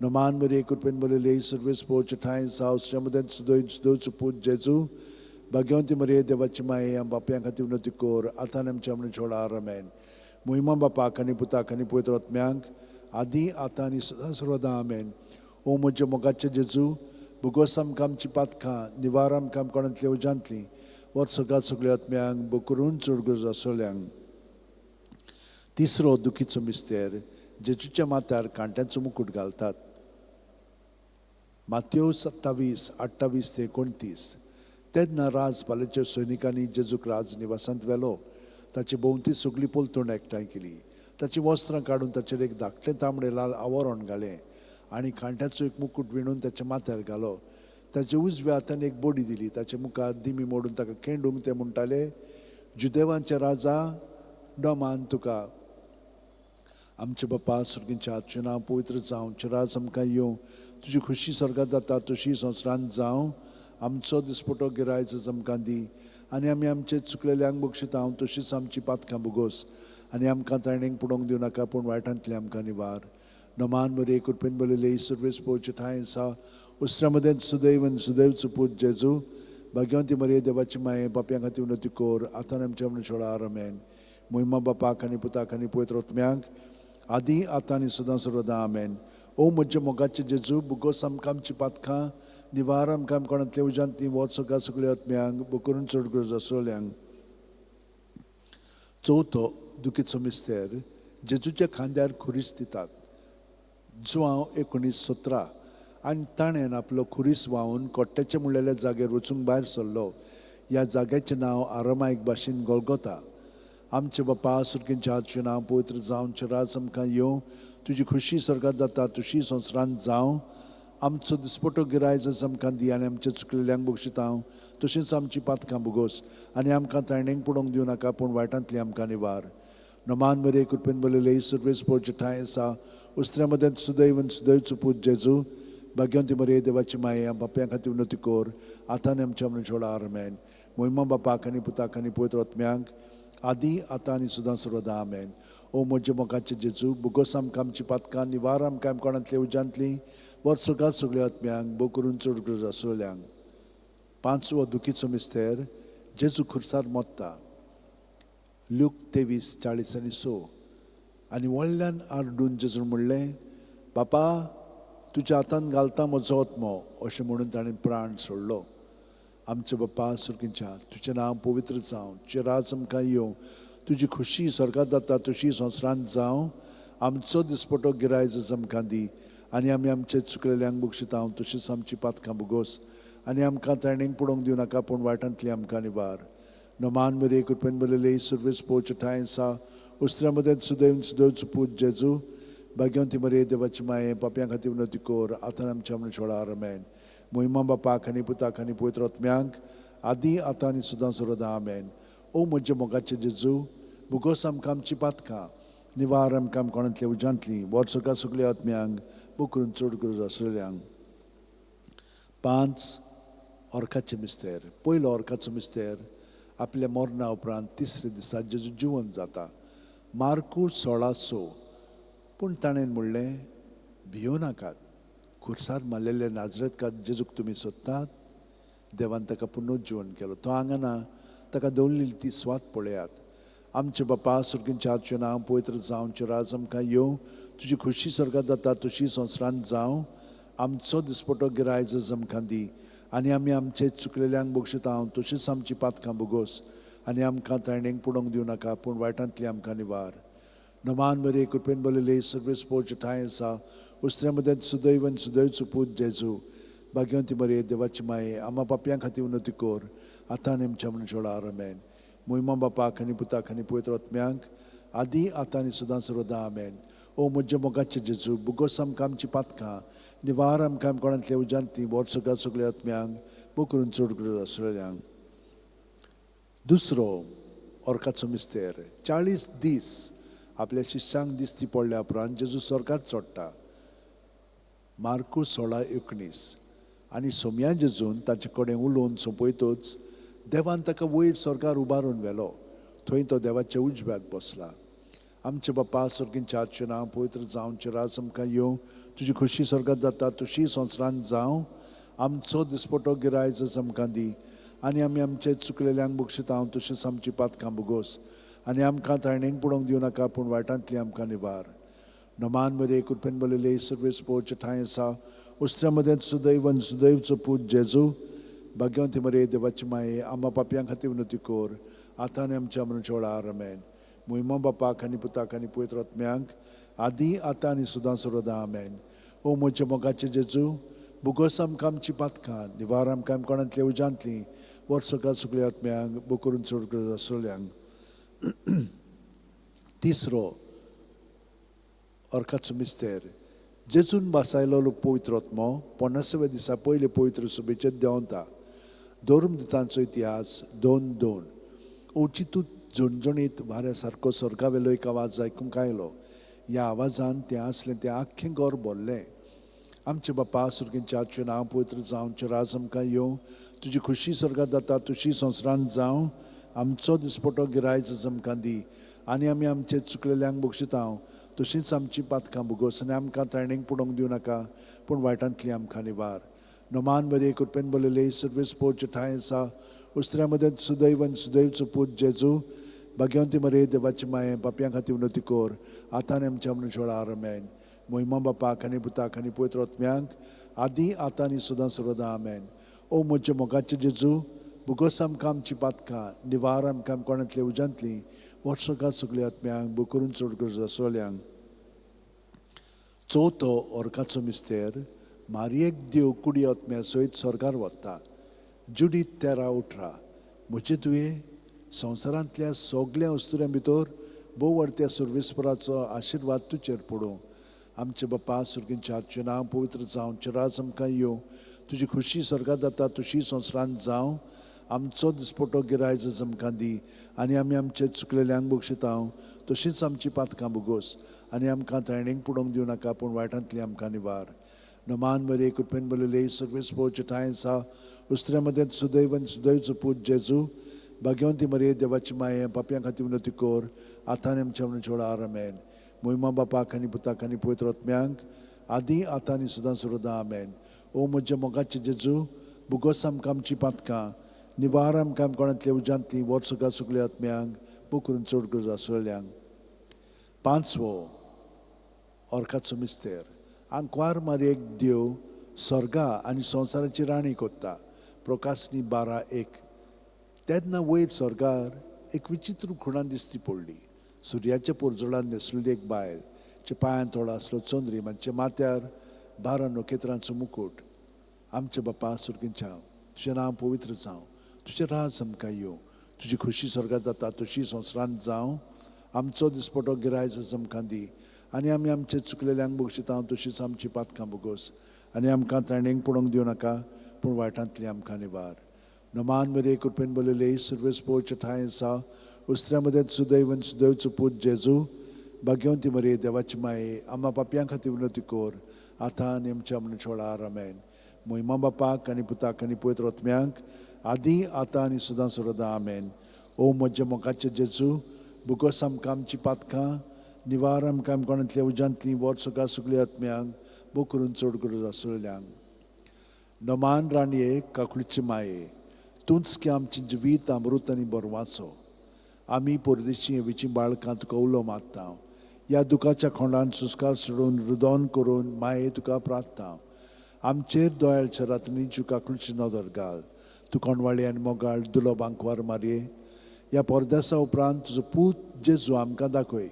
नमान मरिये कृपेन बरयले सर्वेस पोवचे ठांय आसा, उस्त्र्या मदें सुदैव सुदैवचो पूत जेजू, भाग्यवंती मरिये देवाची माये, आम पापयां खातीर विनवती कर, आतां आनी आमच्या मरणाच्या वेळार. आमेन. मोहिमा बापाक आनी पुताक आनी पवित्र आत्म्याक, आदी आतां आनी सदां सर्वदां. आमेन. ओ म्हज्या मोगाचे जेजू, भोगोस आमकां आमची पातकां, निवार आमकां कोणांतल्या उज्यांतली, वच सगळ्या सगल्या आत्म्यांक, बोक करून चड गरज आसतल्यांक. तिसरो दुखीचो मिस्तेर, जेजूच्या माथ्यार कांट्यांचो मुकूट घालतात. मातेव 27 28 ते 29. तेन्ना राजपालेच्या सैनिकांनी जेजूक राजनिवासांत व्हेलो. ताची भोंवती सगळी पलतण एकठांय केली. ताचीं वस्त्रां काडून ताचेर एक धाकटें तांबडें लाल आवरण घालें आनी कांट्याचो एक मुकूट विणून ताच्या माथ्यार घालो. ताच्या उजव्या हातान एक बडी दिली. ताच्या मुखार दिमी मोडून ताका खेंडूंक ते म्हणटाले, जुदेवांचे राजा डमान तुका. आमचे बापा सुर्गींच्या तुजें नांव पवित्र जावं, तुजें राज आमकां येवं, तुजी खुशी स्वर्गात जाता तशी संवसारांत जावं. आमचो दिसपटो गिरायज आमकां दी, आनी आमी आमचे चुकलेल्यांक बक्षिता तशीच आमची पातकां भोगोस, आनी आमकां ताणेंक पडोवंक दिवं नाका, पूण वायटांतली आमकां निवार. नमान मरिये कृपेन बरयले सर्वेस पोवचे ठांय आसा, उस्त्र्या मदें सुदैव आनी सुदैवचो पूत जेजू, भाग्यवंती मरिये देवाची माये, पापयां खातीर विनवती कर, आतां आनी आमच्या मरणाच्या वेळार. आमेन. मोहिमा बापाक आनी पुताक आनी पवित्र आत्म्याक, आदी आतां आनी सदां सर्वदां. आमेन. ओ म्हज्या मोगाचे जेजू, बुगोस आमकां आमची पातकां, निवार आमकां कोणांतल्या उज्यांत ती वच सगळ्या सगल्या आत्म्यांक, बोक करून चड गरज आसतल्यांक. चवथो दुखीचो मिस्तेर, जेजूच्या खांद्यार खुरीस दितात. जुआंव 19:17 आनी ताणें आपलो खुरीस व्हांवून कट्ट्याचे म्हणलेल्या जाग्यार वचूंक भायर सरलो. ह्या जाग्याचें नांव आरामायक भाशेन गोलगोता. आमचे बापा सुर्गींच्या, तुजें नांव पवित्र जावन, तुजें राज आमकां येवं, तुजी खुशी स्वर्गात जाता तशी संवसारांत जावं. आमचो दिसपटो गिरायज आमकां दी आनी आमच्या चुकलेल्यांक बक्षितांव तशेंच आमची पातकां भोगोस आनी आमकां ताणेंक पडोवंक दिवं नाका, पूण वायटांतली आमकां निवार. नमान मरे कृपेन बरयले सर्वेस पोवचे ठांय आसा उस्त्र्या मदें सुदैव सुदैवचो पूत जेजू, भाग्यवंती मरे देवाची माये, बाप्यां खातीर विनवती कर आतां आनी आमच्या मरणाच्या आमेन. मोहिमा बापाक आनी पुताक आनी पवित्र आत्म्यांक आदी आतां आनी सदां सर्वदा आमेन. ओ म्हज्या मोगाचे जेजू, भोगोस आमकां आमची पातकां, निवार आमकां कोणांतली उज्यांतली, वर्सगात सगळ्या आत्म्यांक भोव करून चड गरज आसलेल्यांक. पांचवो दुखीचो मिस्तेर, जेजू खुर्सार मोत्ता. ल्यूक 23:46. आनी व्हडल्यान आरडून जेजून म्हणलें, बापा तुज्या हातान घालता म्हजो आत्मो, अशें म्हणून ताणें प्राण सोडलो. आमचे बापा सुर्गींच्या, तुजें नांव पवित्र जावं, तुजें राज आमकां येवं, तुजी खुशी स्वर्गात जाता तशी संवसारांत जावं. आमचो दिसपटो गिरायज आमकां दी आनी आमी आमचे चुकलेल्यांक बक्षितांव तशीच आमची पातकां भोगोस आनी आमकां ताणेंक पडोवंक दिवं नाका, पूण वायटांतली आमकां निवार. नमान मरे कृपेन बरयले सर्वेस पोवचे ठांय आसा उस्त्र्या मदें सुदैव सुदैवचो पूत जेजू, भाग्यवंती मरे देवाची माये, पापयां खातीर विनवती कर आतां आमच्या मरणाच्या वेळार आमेन. मोहिमा बापाक आनी पुताक आनी पवित्र आत्म्यांक आदी आतां आनी सदां सर्वदा आमेन. ओ म्हज्या मोगाचे जेजू, भोगोस आमकां आमची पातकां, निवार आमकां कोणांतल्या उज्यांतली, वर्सका सगल्या आत्म्यांक भोव करून चड गरज आसलेल्यांक. पांच ऑर्काचे मिस्तेर. पयलो ऑर्काचो मिस्तेर, आपल्या मरणा उपरांत तिसरे दिसा जेजू जिवन जाता. मार्कू 16:6. पूण ताणें म्हणलें, भियों नाकात, खुर्सार मारलेले नाजरेतकार जेजूक तुमी सोदतात, देवान ताका पुनर्जीवन केलो, तो हांगा ना, ताका दवरलेली ती स्वात पळयात. आमचे बापा सुर्गींच्या, तुजें नांव पवित्र जावं, तुजें राज आमकां येवं, तुजी खुशी स्वर्गात जाता तशी संवसारांत जावं. आमचो दिसपटो गिरायज आमकां दी आनी आमी आमचे चुकलेल्यांक बक्षितांव तशीच आमची पातकां भोगोस आनी आमकां ताणेंक पडोवंक दिवं नाका, पूण वायटांतली आमकां निवार. नमान मरे कृपेन बरयले सर्वेस पोवचे ठांय आसा उस्त्र्या मदें सुदैव आनी सुदैवचो पूत जेजू, भाग्यवंती मरे देवाची माये, आमा पापयां खातीर विनवती कर आतां आनी आमच्या मरणाच्या वेळार आमेन. मोहिमा बापाक आनी पुताक आनी पवित्र आत्म्यांक आदी आतां आनी सदां सर्वदा आमेन. ओ म्हज्या मोगाचे जेजू, भोगोस आमकां आमची पातकां, निवार आमकां कोणांतल्या उज्यांतली, वर्सगा सगल्या आत्म्यांक भोव करून चड गरज आसलेल्यांक. दुसरो ऑर्काचो मिस्तेर, 40 दीस आपल्या शिश्यांक दिसती पडल्या उपरांत जेजू स्वर्गार चडटा. मार्कू 16:19. आनी सोमया जेजून ताचे कडेन उलोवन सोंपयतच देवान ताका वयर स्वर्गार उबारून व्हेलो, थंय तो देवाच्या उजव्याक बसला. आमचे बापा सुर्गींच्या, तुजें नांव पवित्र जावं, तुजें राज आमकां येवं, तुजी खुशी स्वर्गात जाता तशी संवसारांत जावं. आमचो दिसपटो गिरायज आमकां दी आनी आमी आमचे चुकलेल्यांक बक्षितांव तशीच आमची पातकां भोगोस आनी आमकां ताणेंक पडोवंक दिवं नाका, पूण वायटांतली आमकां निवार. नमान मरे कृपेन बरयले सर्वेस पोवचे ठांय आसा उस्त्र्या मदें सुदैव आनी सुदैवचो पूत जेजू, भाग्यवंती मरे देवाची माये, आमा पापयां खातीर विनवती कर आतां आनी आमच्या मरणाच्या वेळार आमेन. मोहिमा बापाक आनी पुताक आनी पवित्र आत्म्यांक आदी आतां आनी सदां सर्वदा आमेन. ओ म्हज्या मोगाचे जेजू, भोगोस आमकां आमची पातकां, निवार आमकां कोणांतल्या उज्यांतली, वर्सगा सगल्या आत्म्यांक भोव करून चड गरज आसलेल्यांक. तिसरो ऑर्काचो मिस्तेर, जेजून भासायलो पवित्र आत्मो 50व्या दिसा पयले पवित्र सभेचेर देंवता. धर्मदुतांचो इतिहास 2:2. अवचितूच झणझणीत वाऱ्या सारको स्वर्गावेलो एक आवाज आयकूंक आयलो. ह्या आवाजान तें आसलें तें आख्खें घर भरलें. आमचे बापा सुर्गींच्या, तुजें नांव पवित्र जावं, तुजें राज आमकां येवं, तुजी खुशी स्वर्गात जाता तशी संवसारांत जावं. आमचो दिसपटो गिरायज आमकां दी आनी आमी आमचे चुकलेल्यांक बक्षितांव तशीच आमची पातकां भोगोस आनी आमकां ताणेंक पडोवंक दिवं नाका, पूण वायटांतली आमकां निवार. नमान मरे कृपेन बरयले सर्वेस पोवचे ठांय आसा उस्त्र्या मदें सुदैव आनी सुदैवचो पूत जेजू, भाग्यवंती मरे देवाची माये, पापयां खातीर विनवती कर आतां आनी आमच्या मरणाच्या वेळार आमेन. मोहिमा बापाक आनी पुताक आनी पवित्र आत्म्यांक आदी आतां आनी सदां सर्वदा आमेन. ओ म्हज्या मोगाचे जेजू, भोगोस आमकां आमची पातकां, निवार आमकां कोणांतल्या उज्यांतली, वर्सगात सगल्या आत्म्यांक बोकरून चड गरज आसल्यांक. चवथो ओरकाचो मिस्तेर मारयेक देव कुडी आत्म्या सयत स्वर्गार वता. जुडीत 13-18. म्हजे तुवें संवसारांतल्या सगल्या अस्तुऱ्यां भितर भोव त्या सर्वेस्पराचो आशिर्वाद तुजेर पडूं. आमचे बापा सुर्गींच्या तुजें नांव पवित्र जावं, तुजें राज आमकां येवं, तुजी खुशी स्वर्गात जाता तशी संवसारांत जावं. आमचो दिसपटो गिरायज आमकां दी आनी आमी आमचे चुकलेल्यांक बक्षिता तशींच आमची पातकां भोगोस आनी आमकां ताणेंक पडोवंक दिवं नाका पूण वायटांतली आमकां निवार. नमान मरे कृपेन बरयले सर्वेस्पोचे ठांय आसा उस्त्र्या मदें सुदैव आनी सुदैवचो पूत जेजू भाग्यवंती मरे देवाची माये पापयां खातीर विनवती कर आतां आनी आमच्या मरणाच्या वेळार. आमेन. मोहिमा बापाक आनी पुताक आनी पवित्र आत्म्यांक आदी आतां आनी सदां सर्वदा. आमेन. ओ म्हज्या मोगाचे जेजू भुगोस आमकां आमची पातकां निवार आमकां कोणांतल्या उज्यांतली वर्सगां सगल्या आत्म्यांक बोकरून चड गरज आसलेल्यांक. पांचवो ओरकाचो मिस्तेर आंकवार मारयेक देव स्वर्गा आनी संवसाराची राणी कोत्ता. प्रकाशनी 12:1. तेन्ना वयर स्वर्गार एक विचित्र खुणा दिसती पडली. सुर्याच्या पोरजोळान न्हेसलेली एक बायल, चे पांयान थोडो आसलो चंद्री, मातशे माथ्यार 12 नखेत्रांचो मुकूट. आमचे बापा सुर्गींच्या तुजें नांव पवित्र जावं, तुजें राज आमकां येवं, तुजी खुशी स्वर्गात जाता तशी संवसारांत जावं. आमचो दिसपटो गिरायज आमकां दी आनी आमी आमचे चुकलेल्यांक बक्षिता तशीच आमची पातकां भोगोस आनी आमकां ताणेंक पडोवंक दिवं नाका पूण वायटांतली आमकां निवार. नमान मरे कृपेन बरयले सर्वेस्पोचे ठांय आसा उस्त्र्या मदें सुदैव आनी सुदैवचो पूत जेजू भाग्यवंती मरे देवाची माये आमा पापयां खातीर विनवती कर आतां आनी आमच्या मरणाच्या वेळार. आमेन. मोहिमा बापाक आनी पुताक आनी पवित्र आत्म्यांक आदी आतां आनी सदां सर्वदा. आमेन. ओ म्हज्या मोगाचे जेजू भुगोस आमकां आमची पातकां निवार आमकां कोणांतल्या उज्यांतली वर्सगां सगल्या आत्म्यांक बोकरून चड गरज आसलेल्यांक. नमान राणये काकुळीचे माये तूंच की आमची जिवीत अमृत आनी बरवाचो. आमी परदेशी हेवीची बाळकां तुका उलो मारता. ह्या दुखाच्या खोंडान सुस्कार सोडून रुदोन करून माये तुका प्रार्थता. आमचेर दोयाळच्या रात्रीची काकुळची नदर घाल. तूं कोणवाळी आनी मोगाळ दुलो बांकवार मारये. ह्या परदेसा उपरांत तुजो पूत जेजू आमकां दाखय.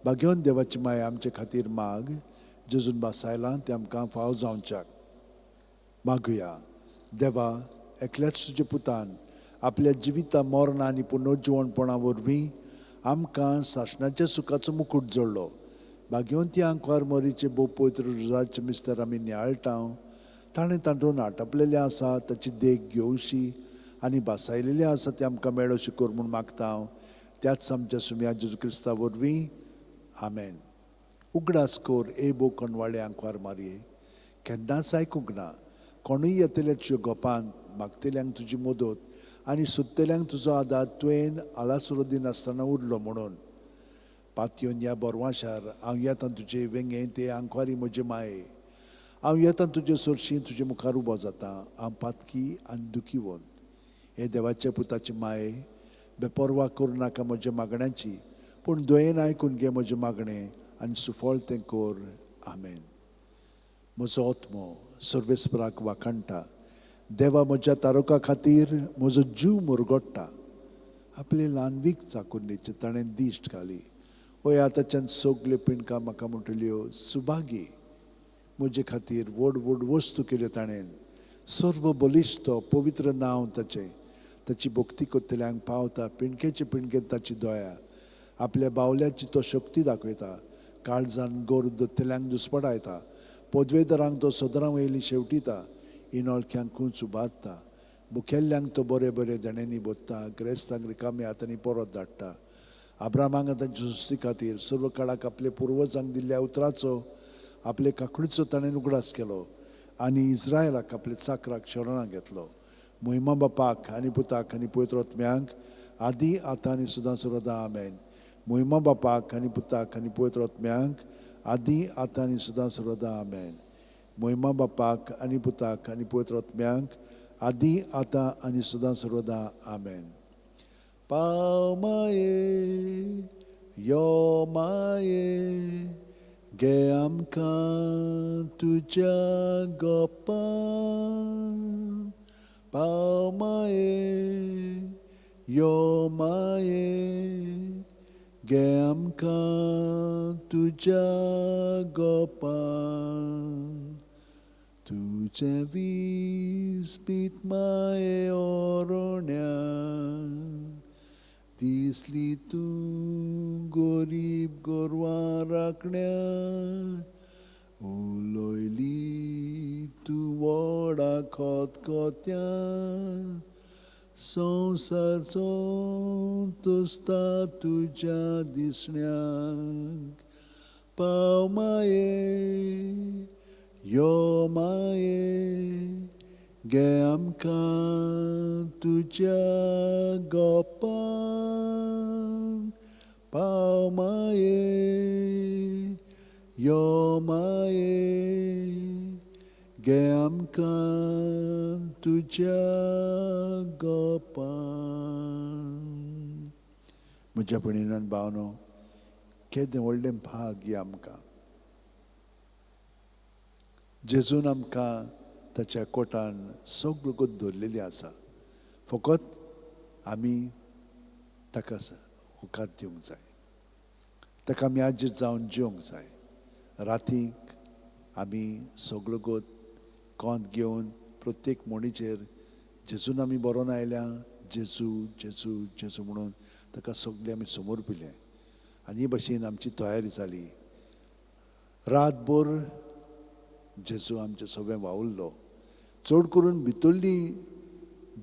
भाग्यवंत देवाची माया आमचे खातीर माग. जेजून बासायलां तें आमकां फाव जावच्याक. मागुया. देवा एकल्याच तुज्या पुतान आपल्या जिविता मरणा आनी पुनर्जिवणपणा वरवीं आमकां सासणाच्या सुखाचो मुकूट जोडलो. भाग्यवंती आंकवार मोरीचे भोव पवित्र रुजाचे मिस्तर आमी नियाळटा. ताणें तातूंत आटपलेलें आसा ताची देख घेवशी आनी बासायलेलें आसा तें आमकां मेळोशी कर म्हूण मागता हांव त्याच आमच्या सुम्या जेजू क्रिस्ता वरवीं. आमेन. उगडास कर ए भोव कोणवाळे आंकवार मारये केन्नाच आयकूंक ना कोणूय येतले तुज्या गोपान मागतल्यांक तुजी मदत आनी सोदतल्यांक तुजो आदार तुवें आलासुरो दिनासतना उरलो म्हणून. पातयेवन ह्या बोरवाशार हांव येता तुजे वेंगे ते आंकवारी म्हजे माये. हांव येता तुजे सरशी तुजे मुखार उबो जाता. हांव पातकी आनी दुखीवंत. हे देवाच्या पुताची माये बेपर्वा करूं नाका म्हज्या मागण्याची पूण दयेन आयकून घे म्हजें मागणें आनी सुफळ तें कर. आमेन. म्हजो आत्मो सर्वेस्पराक वाखाणटा. देवा म्हज्या तारुका खातीर म्हजो जीव मुरगोडटा. आपले ल्हानवीक चाकुरणीचे ताणें दिश्ट घाली. हय आतांच्यान सगल्यो पिंडकां म्हाका म्हणटल्यो सुभागी. म्हजे खातीर व्हड व्हड वस्तू केल्यो ताणें. सर्व बलिश्ट पवित्र नांव ताचें. ताची भक्ती करतल्यांक पावता पिंडकेचे पिंडकेन ताची दया. आपल्या बावल्याची तो शक्ती दाखयता. काळजान गोर दत्तल्यांक दुस्पडायता. पदवेदारांक तो सदरां वयली शेवटिता. इनोळख्यांक खूंच उबारता. मुखेल्ल्यांक तो बरे बरे देण्यांनी बोत्ता. ग्रेस्तांक रिकाम्या हातांनी परत धाडटा. आब्रामांक तांच्या सुस्ती खातीर सर्व काळाक आपले पुर्वजांक दिल्ल्या उतराचो आपले काकडीचो ताणें उगडास केलो आनी इस्रायलाक आपले चाकराक शरणां घेतलो. मोहिमा बापाक आनी पुताक आनी पवित्र आत्म्यांक आदी आतां आनी सदां सर्वदा. आमेन. मोहिमा बापाक आनी पुताक आनी पवित्र आत्म्यांक आदी आतां आनी सदां सर्वदा. आमेन. मोहिमा बापाक आनी पुताक आनी पवित्र आत्म्यांक आदी आतां आनी सदां सर्वदा. आमेन. पाव माये यो माये गे आमकां तुज्या गोपान. पाव माये यो माये घे आमकां तुज्या गोपान, तुजें विस्पीत माये ओरण्यान, दिसली तूं गोरीब गोरवां राखण्या, उलयली तूं व्हडा खतखत्यान, संवसारचो तुस्ता तुज्या दिसण्याक, पाव माये यो माये, घे आमकां तुज्या गोपान, पाव माये यो माये, घे आमकां तुज्या गोपान. म्हज्या भयणीन भावनो, केदें व्हडलें भाग्य आमकां, जेजून आमकां ताच्या कोटान सगळो गत दवरलेली आसा. फकत आमी ताका होकार दिवंक जाय, ताका आमी आजीर जावन जिवंक जाय. रातीक आमी सगळो गत कोंत घेवन प्रत्येक म्हणीचेर जेजून आमी बरोवन आयल्या, जेजू जेजू जेजू म्हणून ताका सगळें आमी समर्पिलें आनी हे भशेन आमची तयारी जाली. रातभर जेजू आमचे सगळें वावुरलो. चड करून भितरलीं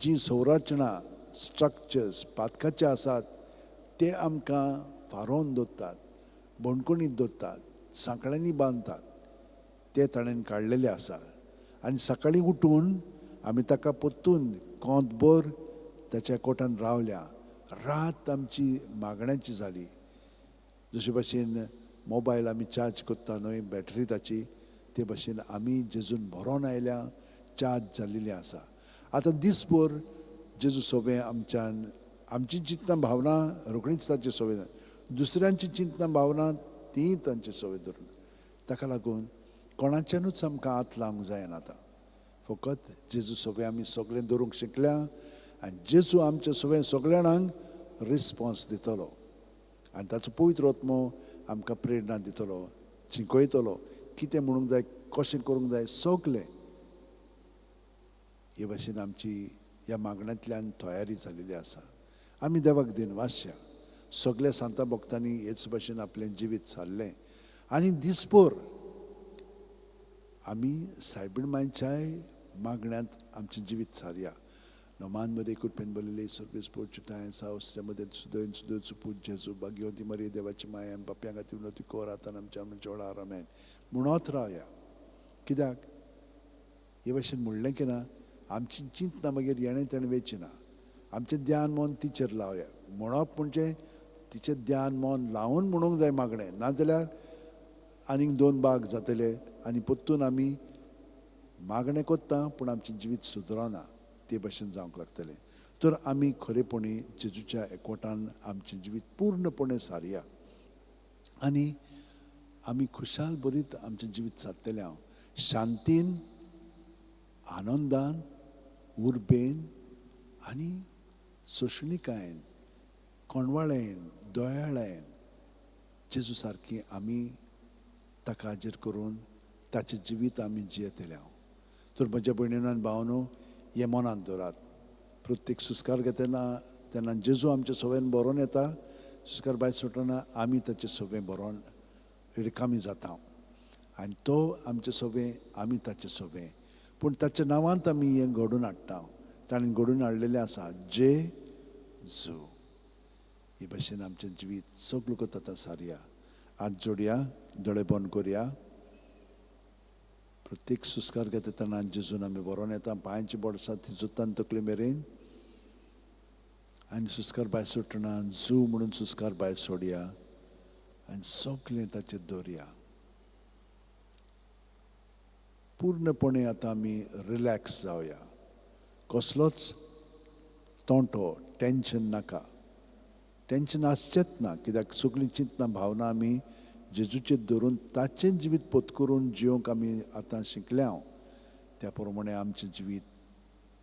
जीं संरचना स्ट्रक्चर्स पातकाचे आसात ते आमकां फारोवन दवरतात, बणकणीत दवरतात, सांकळ्यांनी बांदतात, ते ताणें काडलेले आसा. आनी सकाळीं उठून आमी ताका परतून कोंतभर ताच्या कोटान रावल्या. रात आमची मागण्याची जाली. जशे भशेन मोबायल आमी चार्ज करता न्हय बॅटरी ताची, ते भशेन आमी जेजून भरोन आयल्या, चार्ज जाल्लेली आसा. आतां दीसभर जेजू सोबें आमच्यान आमची चिंतना भावना रोखडीच ताचे सोबें, दुसऱ्यांची चिंतना भावना ती तांचे सोबें धरून, ताका लागून कोणाच्यानूच आमकां हात लावंक जायना. आतां फकत जेजू सोबें आमी सगळें दवरूंक शिकल्या आनी जेजू आमच्या सोबें सगळ्या जाणांक रिस्पोन्स दितलो आनी ताचो पवित्र आत्मो आमकां प्रेरणा दितलो, शिकयतलो कितें म्हणूंक जाय, कशें करूंक जाय, सगलें. हे भाशेन आमची ह्या मागण्यांतल्यान तयारी जाल्लेली आसा. आमी देवाक दिनवासया. सगल्या सांता भक्तांनी हेच भाशेन आपलें जिवीत सारलें आनी दीसभर आमी सायबीण मांयच्याय मागण्यांत आमचें जिवीत सारया. नोमान मरे कृपेन बरलेले सर्वेस पोर्चुटाय सावस्त्र्यामध्ये सुदयन सुदय सुपूत जेजू भाग्यवंती मरे देवाची माया बाप्यां खातीर विनवती कर आतां आमच्या वेळार आमेन म्हणत रावया. कित्याक हे भाशेन म्हणलें की ना आमची चिंतना मागीर येणें तेणें वेची ना. आमचें ध्यान मन तिचेर लावया. म्हणप म्हणजे तिचें ध्यान मन लावन म्हणूंक जाय मागणें, नाजाल्यार आनीक दोन भाग जातले आनी परतून आमी मागणें करता पूण आमचें जिवीत सुदरना, ते भाशेन जावंक लागतलें. तर आमी खरेपणी जेजूच्या एकवटान आमचें जिवीत पूर्णपणे सारया आनी आमी खुशाल बरीत आमचें जिवीत सारतलें. हांव शांतीन, आनंदान, उर्बेन आनी सोंसणीकायेन, कोणवाळेन, दयाळायेन जेजू सारकी आमी ताका हाजीर करून ताचें जिवीत आमी जियेतले. हांव तर म्हज्या भयणीन आनी भावांनो, हें मनांत दवरात. प्रत्येक सुस्कार घेतना तेन्ना जेजू आमच्या सवयेन बरोवन येता, सुस्कार भायर सोडटना आमी ताचे सवय बरोवन रिकामी जाता आनी तो आमचे सवय, आमी ताचे सवय, पूण ताच्या नांवांत आमी हें घडोवन हाडटा. ताणें घडोवन हाडलेलें आसा जे जू. हे भाशेन आमचें जिवीत सगळो आतां सारया. हात जोडया, दोळे बंद करया. प्रत्येक सुस्कार घेता तेन्ना जेजून आमी बरोवन येता, पांयांची बोडसां ती जुत्तान तकले मेरेन, आनी सुस्कार भायर सोडटना जू म्हणून सुस्कार भायर सोडया आनी सगळें ताचेर दवरया. पूर्णपणे आतां आमी रिलॅक्स जावया. कसलोच तोंटो, टेंशन नाका. टेंशन आसचेंच ना, कित्याक सगळीं चिंतना भावना आमी जेजूचेर धरून ताचें जिवीत पोत करून जिवंक आमी आतां शिकल्या. त्या प्रमाणे आमचें जिवीत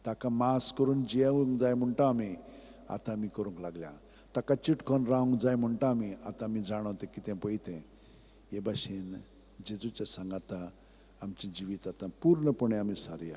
ताका मास करून जियेवंक जाय म्हणटा आमी आतां आमी करूंक लागल्या. ताका चिटकोन रावंक जाय म्हणटा आमी. आतां आमी जाणो तें कितें पळय तें. हे भाशेन जेजूच्या सांगाता आमचें जिवीत आतां पूर्णपणे आमी सारया.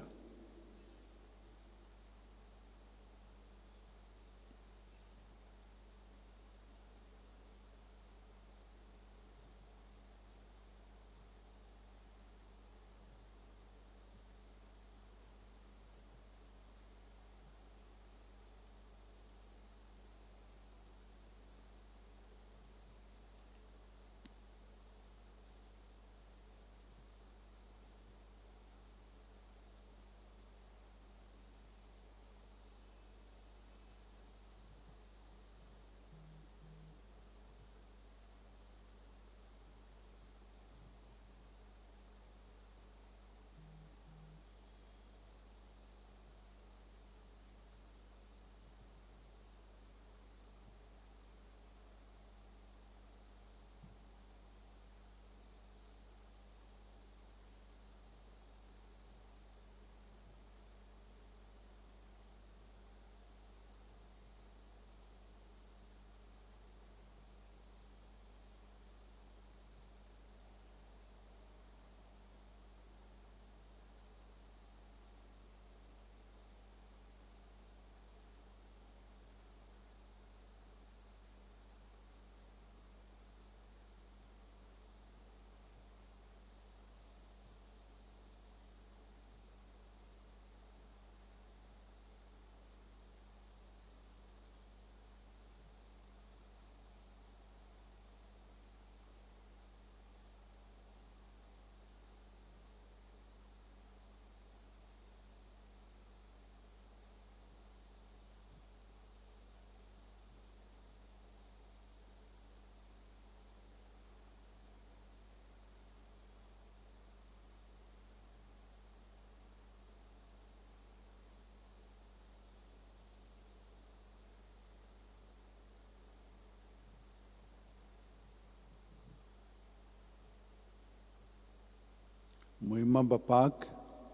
महिमा बापाक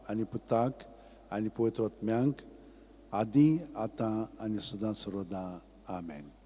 आनी पुताक आनी पवित्र आत्म्यांक, आदी, आतां आनी सदां सर्वदां. आमेन.